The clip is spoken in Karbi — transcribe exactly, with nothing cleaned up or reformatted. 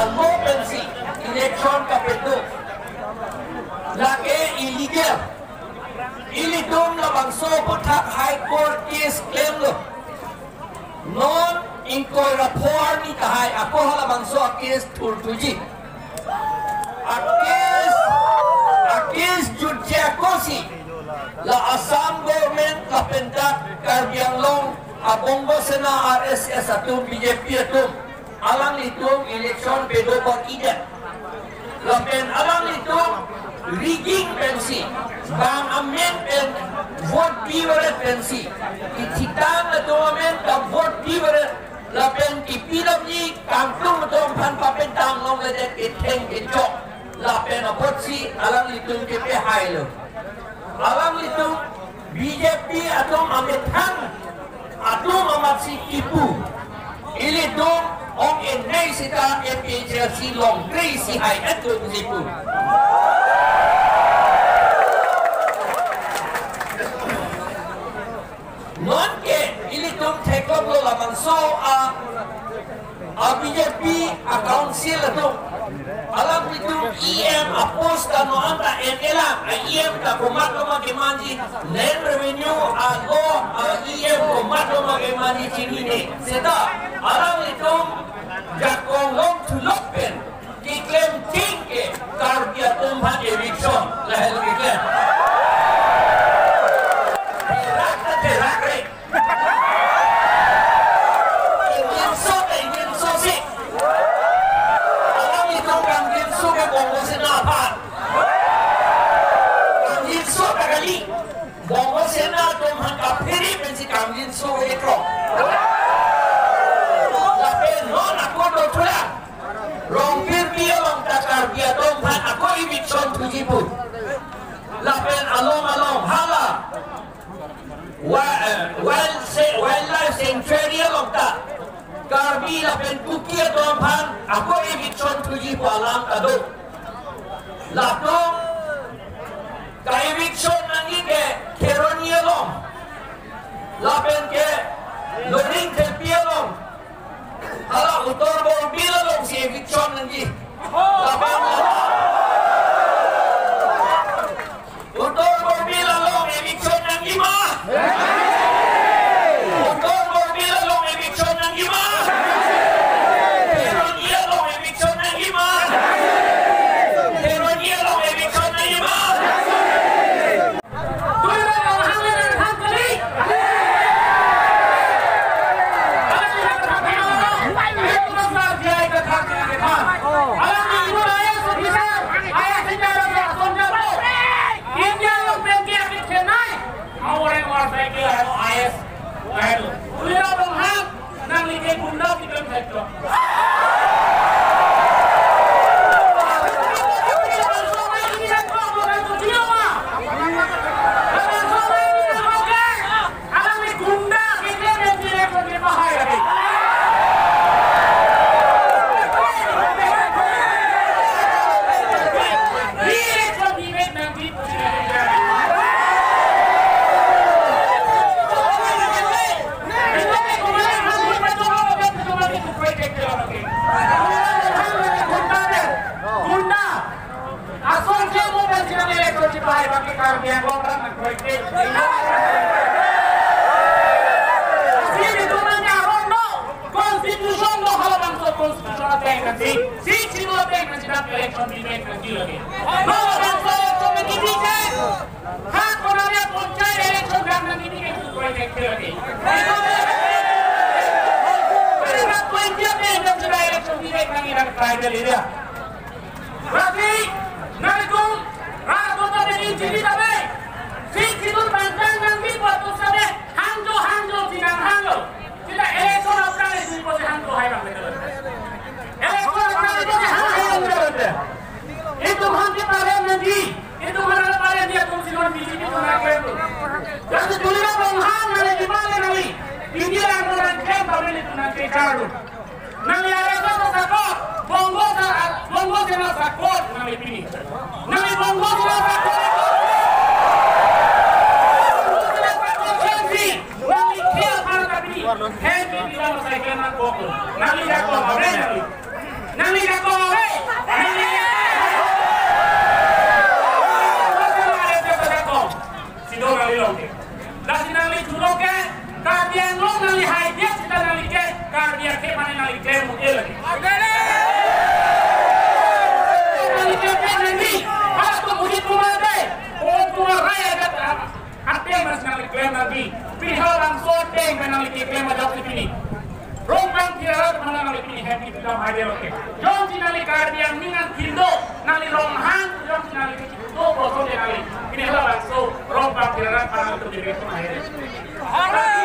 Ko pensi election kapedo. Lake illegal. Ilitum labangso aphuthak High Court case klemlo. Non ingkoi ra pho arni tahai ako halabangso a-case thurthuji. A-case, a-case jutje ako si la Assam government lapen dak Karbi Anglong a Bongo Sena, R S S atum, B J P atum, alanglitum election pedo bor-idet. Lapen alanglitum rigging pensi, bang amen pen vote pivaret pensi, kethitang atum amen ta vote pivaret, lapen kepidamji kangtung atum aphan papedang longledet ketheng kechok, lapen apotsi alanglitum kepehailo. Alanglitum B J P atum amethang atum amatsi kipu. Ilitum ong-enei seta A P H L C longkre isi hai atum kipu. Nonke ilitum theklonglo labangso a, a B J P a council atum. Alanglitum E M a post ano anta en-elang, a E M ta komat loma kemanji, Land Revenue a law a E M komat loma kemanji chinine. Seta alanglitum jakong longthulok pen keklem chingke Karbi atum aphan eviction lahelo keklem. Therak ta therak re. Ingjinso ta ingjinso si. Alanglitum kangjinso ke Bongo Sena aphan. Kangjinso ta kali. Bongo Sena atum aphan kaphere pensi kangjinso ke krok. Lapen non ako dothulang. Rongpirpi along ta Karbi atum aphan ako eviction thuji pu. Lapen along along hala wa-, eh, wild sa-, wildlife sanctuary along ta Karbi lapen Kuki atum aphan ako eviction thuji pu alam ta do. Latum ka-eviction nangji ke Kheroni along, lapen ke Loringthepi along, hala Uttar Borbil alongsi eviction nangji. Lapen Uttar Borbil along eviction nangji ma? Uttar Borbil along eviction nangji ma? Kheroni along eviction nangji ma? Kheroni along eviction nangji ma? India along pen ke apik kenai. Awore war cycle hai I S. Hai lo. Ulira bang hak nang like gunda kita theklo. Alanglitum gunda keklem pen election kepahai lagi. Re-election debate nangji. Gunda. Asonsi mo pensi nang election chepahai abang ke Karbi Anglong arat nangkroikre. Sini tuman ke aron do, constitution do, halabangso constitution ateng nangji. Sixth Schedule ateng nangji, nang election debate nangji lagi. Halabangso election nangji ke, ha konat a panchayat election nangji ke kroikre lagi. Twenty ateng nangji, election debate nangji nang tribal area. Berarti, nangtum, rat kota Benin sini tabe. Sixth Schedule bantang nangji buat tu sabe. Hangjo, hangjo, sinang hangjo. Kita election aphrang itu pasti hangjo hai bang. Election aphrang itu pasti hang hai bang. Itum hang ke paren nangji. Itum hang paren dia tum sinon B J P tum nangklem tu. Jadi dulu na bang hang nangji paren nangji. Ini lang nangklem paren itu nangklem jaru. Nangli aresa ta sakot, Bongo sa, Bongo Sena sakot nangli pini. Nangli Bongo Sena sakot. Bongo Sena sakot pensi, nangli khel para tapi, khel di bilang saya kena kok. Nangli sakot apa nangli? Nangli jakong ave. Nangli jakong. Si do nangli along ke. Lasi nangli thulo ke, Karbi Anglong nangli hai dia sita nangli ke, Karbi akhei mane nangli klem un-e lagi. Nangli ke ke nangli, halatum Udit Kumar Bey, Pon Kumar Rai ajat ateng mas nangli klem nangji. Pini halabangso ateng mas nangli keklem ajok si pini. Rongphang Phirarat aphan nangli pini hem kipi dam hai dia lake. Jongsi nangli Karbi Anglong nangthindo, nangli Ronghang, jongsi nangli kipi do boson dia nangli. Pini halabangso Rongphang Phirarat aphan nangtum jadi keklem hai dia.